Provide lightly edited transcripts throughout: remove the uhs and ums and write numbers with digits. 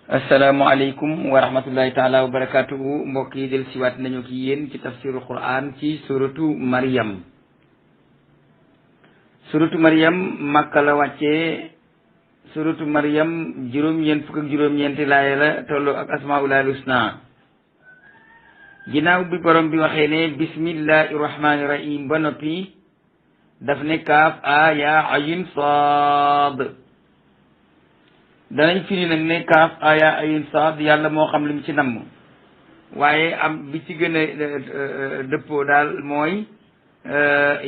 asalaamaaleykum wa rahmatullahi taala wa barakatuhu mbokk yi del siwaat nañu ki yéen ci tafsirul quran ci suratu Maryam. suratu Maryam Makka la wàccee. suratu Maryam juróom-ñeent fukk ak juróom-ñeenti laaya la tolloo ak asmaa'ullahil husna. ginnaaw bi borom bi waxee ne bismillahi rahmaani rahim ba noppi daf ne kaaf a yaa ayin saad. danañ firi nag ne kaaf aya ayin saad yàlla moo xam li mu ci namm waaye am bi ci gën a dëppoo daal mooy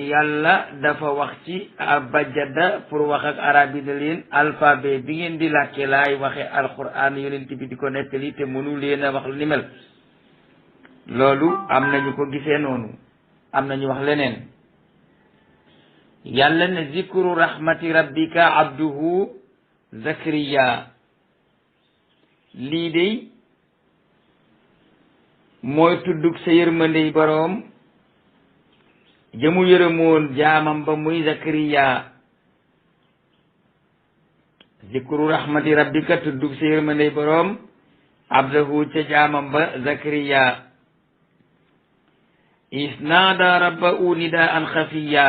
yàlla dafa wax ci abajada pour wax ak arab yi da leen alphabet bi ngeen di làkke laay waxe alquran yonent bi di ko nettali te mënu leen a wax lu ni mel. loolu am nañu ko gisee noonu am nañu wax leneen. yàlla ne zikru rahmati rabbika abduhu Zakariya lii de mooy tuddug sa yërmandey boroom jëmu yërëmoon jaamam ba muy Zakariya. zikru rahmati rabbika tuddug sa yërmandey boroom abdahu ca jaamam ba Zakariya. isnaada rabbahu nidaan xafiya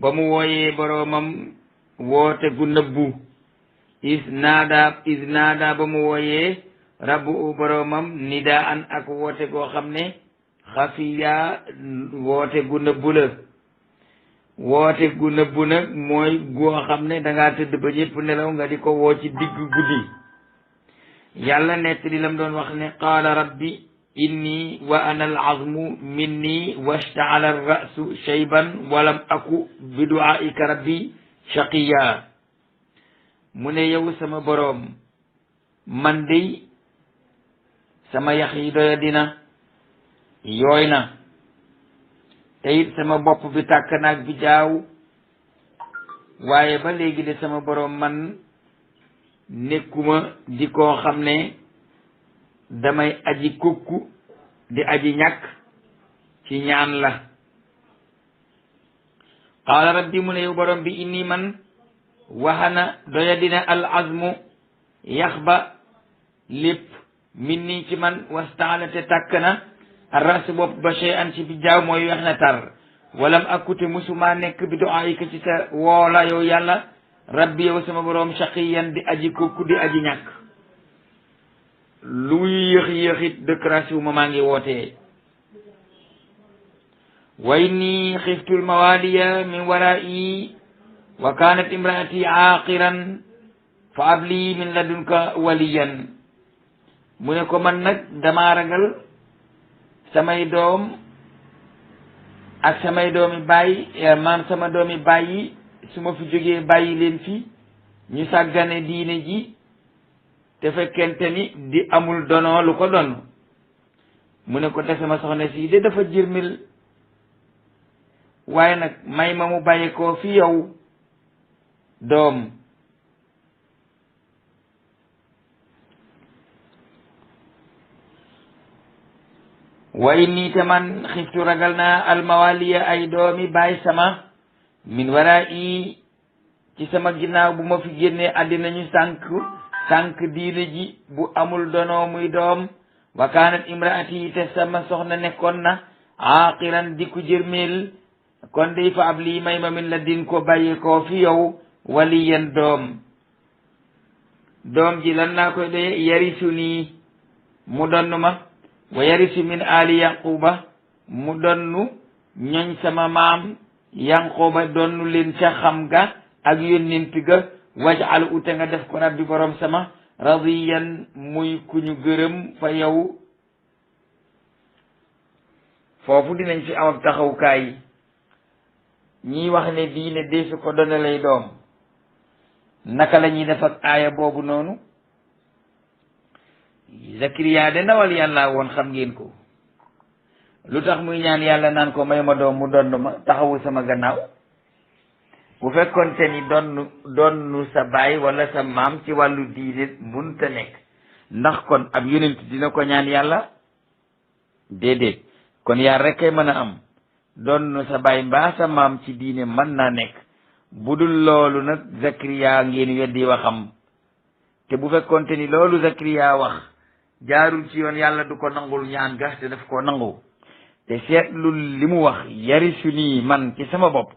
ba mu wooyee boroomam woote gu nëbbu. isnaada ba mu wooyee rabbu boroomam nidaan ak woote goo xam ne xafiya woote gu nëbbu la. woote gu nëbbu nag mooy goo xam ne dangaa tëdd ba ñëpp nelaw nga di ko woo ci digg guddi. yàlla nett li lam doon wax ne qaala rabbi inni wa ana al azmu minni washtaala ar rasu shayban walam aku bi duaika rabbi shaqiya. mu ne yow sama boroom man dey sama yax yi doya dina yooy na te it sama bopp bi tàkk naag bi jaaw waaye ba léegi de sama boroom man nekkuma di koo xam ne damay aji kukku di aji ñàkk ci ñaan la. qaala rabbi mu ne yow borom bi inni man waxana doya dina al azmu yax ba lépp min nii ci man wastaala te tàkk na ras bopp ba chey an ci bi jaaw mooy weex na tar walam akkute musuma nekk bi du'aayika ci sa woola yow yàlla rabbi yow sama borom shaqiyan di aji kukku di aji ñàkk. lu yéex-yéexit décratie wu ma maa ngi wootee. wa inni xiftul mawaliya min wara'i wa kanat imraati aaqiran fa abli min ladunka waliyan. mu ne ko man nag damaa ragal samay doom ak samay doomi bàyyi sama doomi bàyyi su ma fi jógee bàyyi leen fi ñu sàggane diine ji te fekkente ni di amul dono lu ko donn. mu ne ko te sama soxna si de dafa jirmil waaye nag may ma mu bàyyi koo fi yow doom. way nii te man xiftu ragal naa almawaliya ay doomi bàyyi sama min wara i ci sama ginnaaw bu ma fi génnee àddina ñu sànk diine ji bu amul dono muy doom. wa kaanat imraati te sama soxna nekkoon na aaqiran di ku jërmeel kon day fa ab lii may ma min la din ko bàyyi koo fi yow waliyan doom. doom ji lan naa koy doye yarisu nii mu donn ma wa yarisu min ali yaquba mu donnu ñoñ sama maam yanquba donnu leen ca xam ga ak yónnent ga waj'al ute nga def ko rabbi borom sama radiyan muy ku ñu gërëm fa yow. foofu dinañ fi am ab taxawukaay ñiy wax ne diine deesu ko dona lay doom naka la ñuy def ak aaya boobu noonu. Zakariya de ndawal yàlla woon xam ngeen ko lu tax muy ñaan yàlla naan ko may ma doom mu donn ma taxawu sama gannaaw. bu fekkonte ni donnu sa baay wala sa maam ci wàllu diine munta nekk ndax kon ab yonent dina ko ñaan yàlla déedéet kon yaa rekkee mën a am donnu sa baay mbaa sa maam ci diine mën naa nekk. budul loolu nag Zakariya ngeen weddi waxam te bu fekkoonte ni loolu Zakariya wax jaarul ci yoon yàlla du ko nangul ñaan ga te daf koo nangu te seetlu li mu wax yarisu nii man ci sama bopp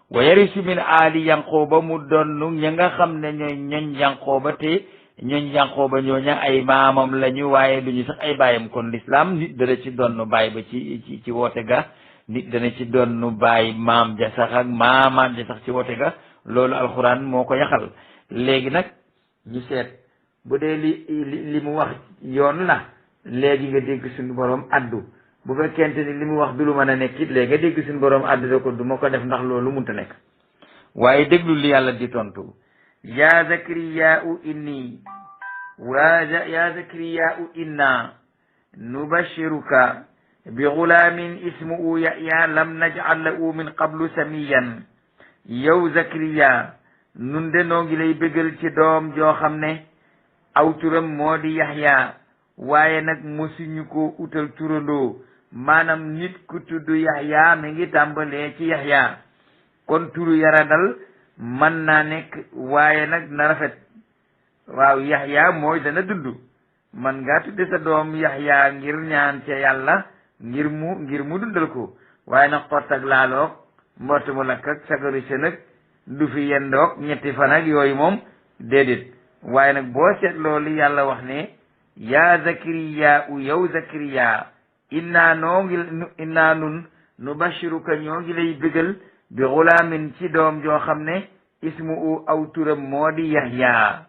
wa yarisu min aali yanqooba mu donnu ña nga xam ne ñooy ñoñ yanqooba te ñooñ yanqooba ñooña ay maamam lañu waaye duñu sax ay baayam kon l'islam nit dana ci donnu baay ba ci woote ga nit dana ci donnu baay maam ja sax ak maamaam ja sax ci woote ga loolu alxuraan moo ko yaxal léegi nag ñu seet bu dee li mu wax yoon la léegi nga dégg suñu borom addu bu fekkente ni li mu wax du lu mën a nekk it léegi nga dégg suñu borom addu da ko du ma ko def ndax loolu munta nekk waaye déglu li yàlla di tontu ya zakariyaau inni ya zakariyaau inna nubashiruka bi gulaamin ismuhu yahya lam naj'al lahu min qablu samiyan yow zakariya nun de noo ngi lay bégal ci doom joo xam ne aw turam moo di yaxya waaye nag mosuñu ko utal turandoo maanaam nit ku tudd yaxya mi ngi tàmbalee ci yaxya kon turu yaradal mën naa nekk waaye nag na rafet waaw yaxya mooy dana dund man ngaa tudde sa doom yaxya ngir ñaan ca yàlla ngir mu dundal ko waaye nag xott ak laaloog mbott mu lakk ak sagaru sa nag du fi yendoog ñetti fan ak yooyu moom déedéet waaye nag boo seetloo li yàlla wax ne yaa zakariya u yow zakariya innaa nun nu bashiruka ñoo ngi lay bégal bi xulaamin ci doom joo xam ne ismu u aw turam moo di yahya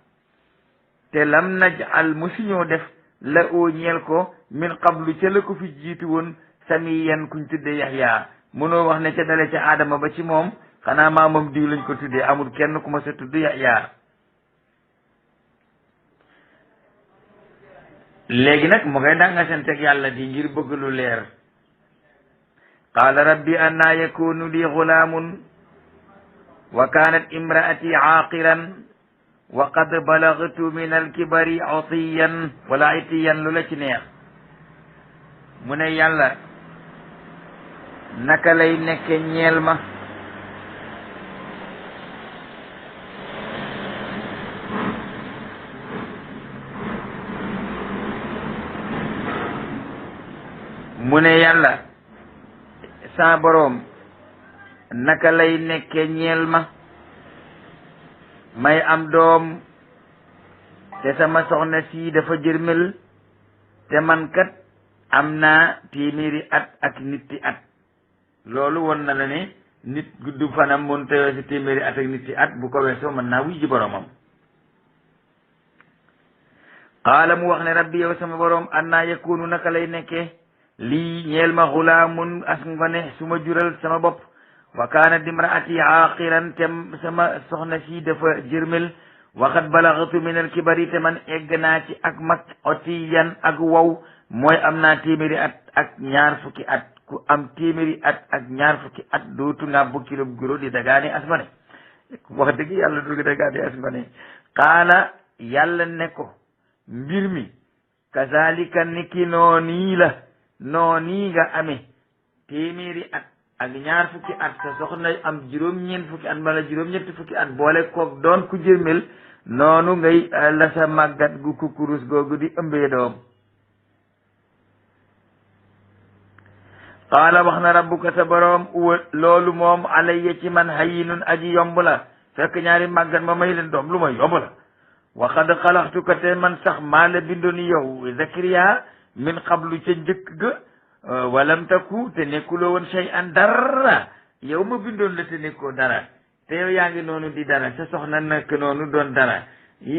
te lam naj'al musuñoo def la oo ñeel ko min qablu ca la ko fi jiitu woon samiyan kuñ tudde yahya mënoo wax ne ca dale ca aadama ba ci moom xanaa maamam diw lañ ko tuddee amul kenn ku ma sa tudd yahya léegi nag mu ngay danga santeeg yàlla di ngir bëgg lu leer qaala rabbi anna yakunu li gulaamun wa kanat imraati aaqiran wa qad balagtu min alkibari utiyan wala itiyan lu la ci neex mu ne yàlla naka lay nekke ñeel ma mu ne yàlla sa boroom naka lay nekke ñeel ma may am doom te sama soxna si dafa jërmel te man kat am naa téeméeri at ak nitti at loolu won na la ne nit gudd fanam mun tewee si téeméeri at ak nitti at bu ko weesoo mën naa wuy ji boroomam qaala mu wax ne rabbi yow sama boroom annaa yakunu naka lay nekke lii ñeel ma xulaamun as ngone su ma jural sama bopp wa kaanat imraati aaqiran te sama soxna si dafa jërmel waxat balaxatu min al kibari te man egg naa ci ak mag otiyan ak wow mooy am naa téeméeri at ak ñaar fukki at ku am téeméeri at ak ñaar fukki at dootu nga bu kilo guro di dagaane as ngone wax dëgg yàlla du dagaane as ngone qaala yàlla ne ko mbir mi kazalika niki noonii la noonii nga amee téeméeri at ak ñaar fukki at sa soxna am juróom-ñeent fukki at wala juróom-ñetti fukki at boole koog doon ku jërmel noonu ngay la sa màggat gu kukurus googu di ëmbee doom qaala wax na rabbuka sa boroom loolu moom alayya ci man hayyinun aji yomb la fekk ñaari màggat ma may leen doom lu ma yomb la wa qad xalaqtuka te man sax maa la bindoon yow Zakariya min qablu ca njëkk ga walam taku te nekkuloo woon shay'an dara yow ma bindoon la te nekkoo dara te yow yaa ngi noonu di dara sa soxna nekk noonu doon dara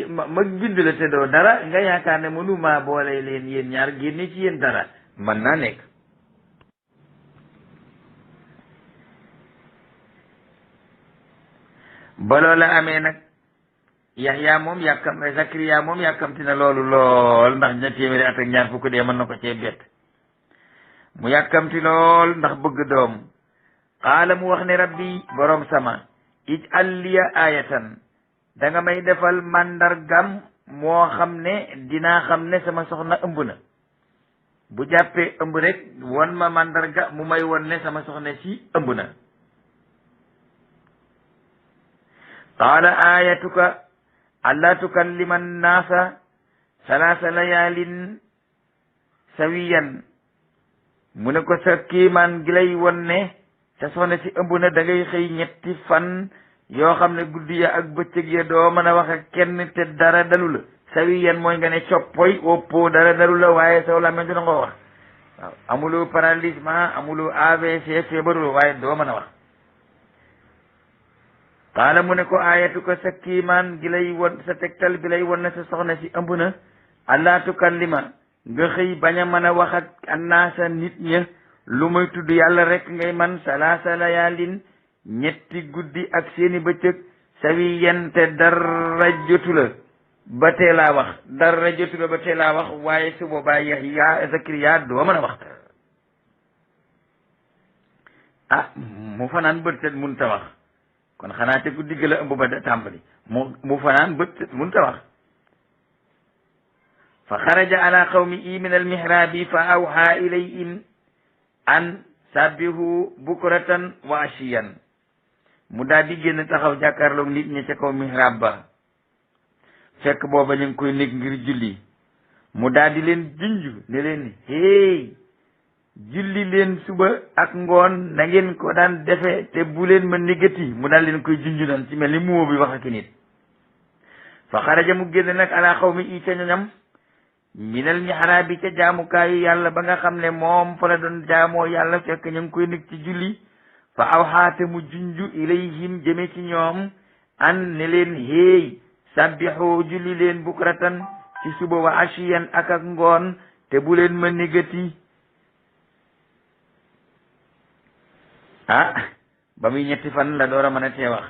ma bind la te doo dara nga yaakaar ne mënuma boole leen yéen ñaar génne ci yéen dara mën naa nekk ba loola amee nag Yaxya moom Zakariya moom yàkkamti na loolu lool ndax ña téeméeri at ak ñaar fukk dee mën na ko cee bett mu yàkkamti lool ndax bëgg doom qaala mu wax ne rabbi boroom sama ij'al liya ayatan da nga may defal màndargam moo xam ne dinaa xam ne sama soxna ëmb na bu jàppee ëmb rek won ma màndarga mu may won ne sama soxna si ëmb na qaala ayatuka alla tukallima annaasa salaasa layaalin sawiyan mu ne ko sa kiimaan gi lay won ne sa soxna si ëmb na da ngay xëy ñetti fan yoo xam ne guddi ya ak bëccëg ya doo mën a wax ak kenn te dara dalu la sawiyan mooy nga ne coppoy woppoo dara dalu la waaye saw làmmiñ du na nga wax waaw amuloo paralysement amuloo AVC feebaruloo waaye doo mën a wax qaala mu ne ko aayatu ko sa kiimaan gi lay won sa tegtal bi lay won ne sa soxna si ëmb na allaa tukallima nga xëy bañ a mën a wax ak annaasa nit ña lu muy tudd yàlla rek ngay man salaasa layaalin ñetti guddi ak seeni bëccëg sawiyan te dara jotu la ba teelaa wax dara jotu la ba teelaa wax waaye su boobaa Yahya Zakariya doo mën a wax mu fanaan bët set mun ta wax kon xanaa te guddi gi la ëmb ba da tàmbali mu fanaan bët set mun ta wax fa xaraja ala qawmihi min almihrabi fa awha ilayhim an sabbihu bukratan wa ashiyan mu daal di génn taxaw jàkkaarloog nit ñi ca kaw mihrab ba fekk booba ñu ngi koy nekk ngir julli mu daal di leen junj ne leen hey julli leen suba ak ngoon na ngeen ko daan defe te bu leen ma négati mu daal leen koy junj noonu ci mel ni moo bi wax ak nit fa xaraja mu génn nag ala qawmihi ca ñoñam minal mihraabi ca jaamukaayu yàlla ba nga xam ne moom fa la doon jaamoo yàlla fekk ñu ngi koy nekk ci julli fa awxaate mu junju ilayhim jëme ci ñoom an ne leen héey sabbixoo julli leen bukratan ci suba wa ashiyan ak ngoon te bu leen ma négati ba muy ñetti fan la door a mën a tee wax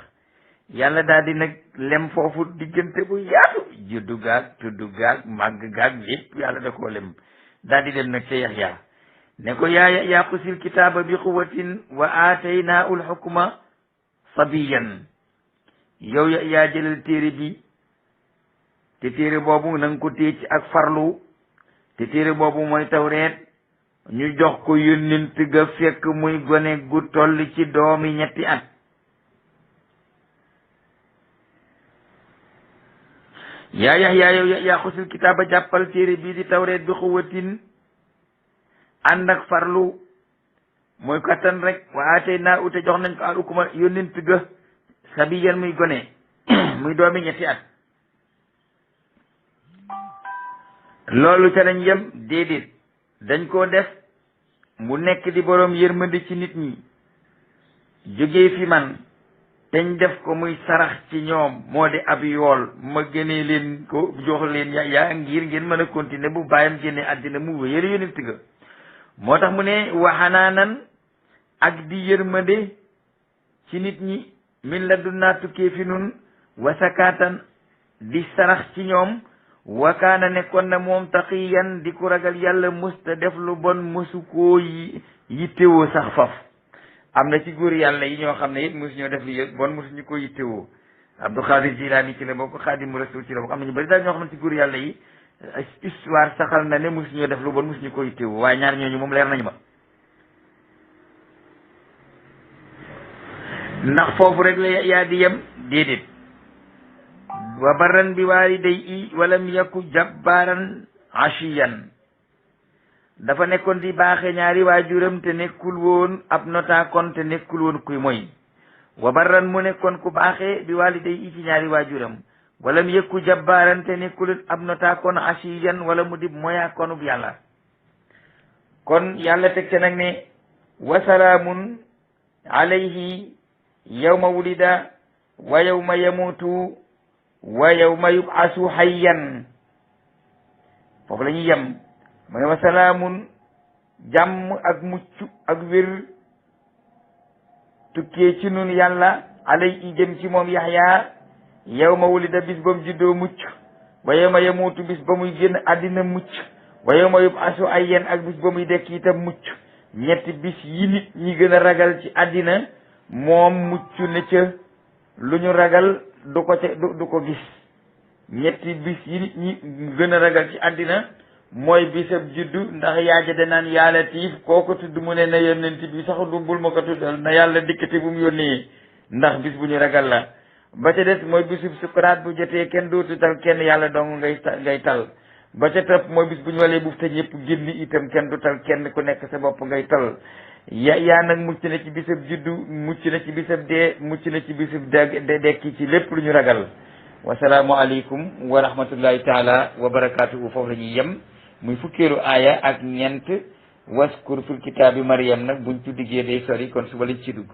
yàlla daal di nag lem foofu diggante bu yaatu juddu gaag tuddu gaag màgg gaag yépp yàlla da koo lem daal di dem nag ca Yaxya ne ko yaa xusil kitaaba bi quwwatin wa aataynaahu l-hukma sabiyan yow yaa jëlal téere bi te téere boobu na nga ko téye ci ak farlu te téere boobu mooy tawreet ñu jox ko yónnent ga fekk muy gone gu toll ci doomi ñetti at yaa Yaxya yow yaa xusil kitaaba jàppal téere bii di tawreet bi quwwatin ànd ak farlu mooy kattan rek wa aataynaa ute jox nañ ko al hukma yónnent ga sabiyan muy gone muy doomi ñetti at loolu ca lañ yem déedéet dañ koo def mu nekk di boroom yërmande ci nit ñi jógee fi man teñ def ko muy sarax ci ñoom moo di ab yool ma génnee leen ko jox leen yaa ngir ngeen mën a continuer bu bàyyam génne àddina mu wéyal yónnent ga moo tax mu ne waxanaanan ak di yërmande ci nit ñi min la du naa tukkee fi nun wasakaatan di sarax ci ñoom wakaana nekkoon na moom taqiyan di ku ragal yàlla musta def lu bon musu koo yittewoo sax faf am na ci góor yàlla yi ñoo xam ne it musu ñoo def lu bon musu ñu ko yittewoo Abdou Khadir Jilaani ci la bokk Xaadimu Rasuul ci la bokk am na ñu bari daal ñoo xam ne ci góor yàlla yi histoire saxal na ne musu ñoo def lu bon musu ñu ko yittewoo waaye ñaar ñooñu moom leer nañu ma ndax foofu rek la yaa di yem déedéet wa barran bi waalidayhi walam yaku jabbaaran ashiyan dafa nekkoon di baaxe ñaari waajuram te nekkul woon ab notaakon te nekkul woon kuy moy wa barran mu nekkoon ku baaxe bi waalidayhi ci ñaari waajuram walam yaku jabbaaran te nekkul ab notaakon ashiyan wala mu dib moyaakonub yàlla kon yàlla teg ca nag ne wa salaamun alayhi yawma wulida wa yawma yamutu wa yawma yub'asu hayyan foofu la ñuy yem mu ne wa salaamun jàmm ak mucc ak wér tukkee ci nun yàlla alayhi jëm ci moom Yaxya yawma wulida bis ba mu juddoo mucc wa yawma yamutu bis ba muy génn àddina mucc wa yawma yub'asu hayyan ak bis ba muy dekk itam mucc ñetti bis yi nit ñi gën a ragal ci àddina moom mucc na ca lu ñu ragal du ko ca du ko gis ñetti bis yi nit ñi gën a ragal ci àddina mooy bisab juddu ndax yaaja danaan yaa Latiif koo ko tudd mu ne na yónnent bi sax du bul ma ko tuddal na yàlla dikkati bu mu yónnee ndax bis bu ñu ragal la ba ca des mooy bisub sukuraat bu jotee kenn dootu tal kenn yàlla dong ngay tal ba ca topp mooy bis bu ñu walee buuf te ñëpp génn itam kenn du tal kenn ku nekk sa bopp ngay tal yaa nag mucc na ci bisab juddu mucc na ci bisab dee mucc na ci bisab dekki ci lépp lu ñu ragal wasalaamu aleykum wa rahmatullahi taala wa barakaatuhu foofu la ñuy yem muy fukkeelu aaya ak ñeent waskur fil kitaabi Maryam nag buñ ci diggee day sori kon suba lañ ci dugg